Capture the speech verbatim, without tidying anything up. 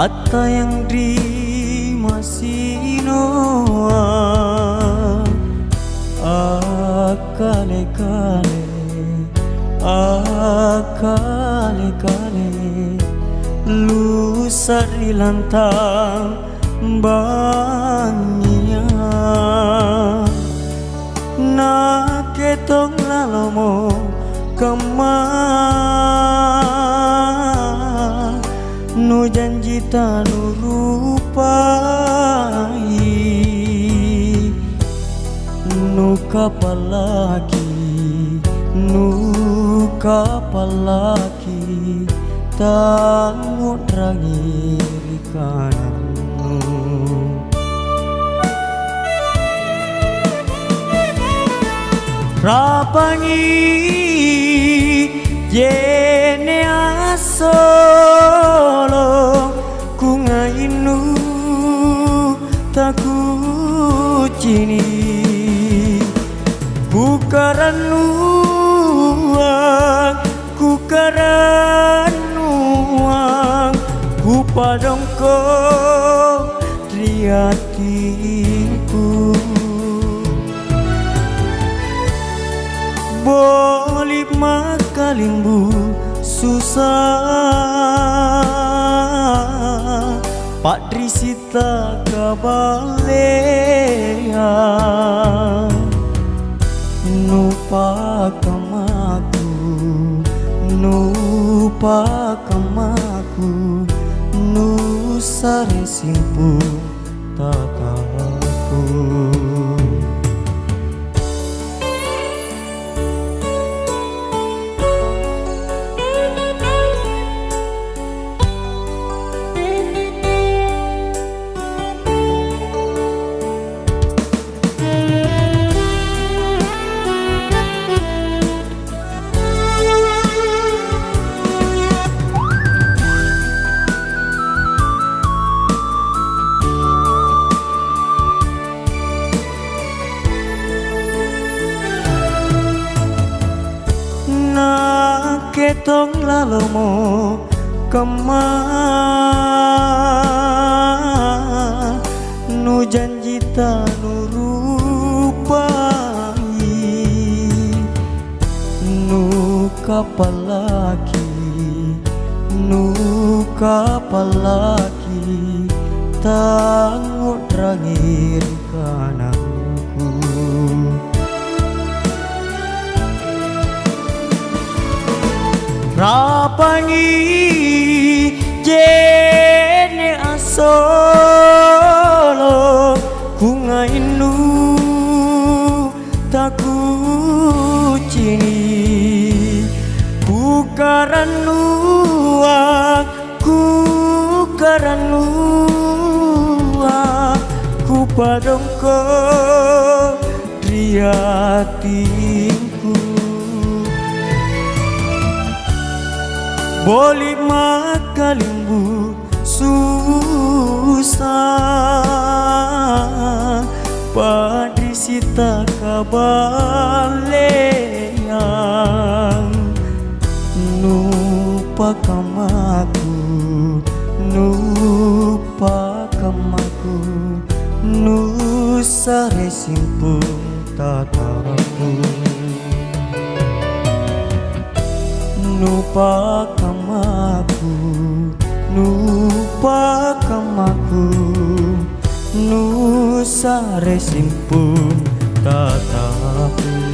Attayang ri masinoa, akkale-kale, akkale-kale, lusa ri lantang bangngia. Nakke tong lalomo kamma nujanji tanurupai, nukapallaki, nukapallaki, tangngu'rangi ri kanannu. Rapangi je'ne' assolo, kungainnu takucini'. Kukarannuang, kukarannuang, kupadongko ri atingku. Boli' makalimbu susa, pa'risi' takaballeang. Nupakammaku, nupakammaku, nusare simpung tatappu. Nakke tong lalomo kamma nujanji tanurupai, nukapallaki, nukapallaki, tangngu'rangi ri kanangku. Rapangi je'ne' assolo, kungainnu takucini', kukarannuang, kukarannuang, kupadongko ri atingku. Boli' makalimbu susa, pa'risi' takaballeang. Nupakammaku, nupakammaku, nusare simpung tatappu. Nupakammaku, nupakammaku, nusare simpung tatappu.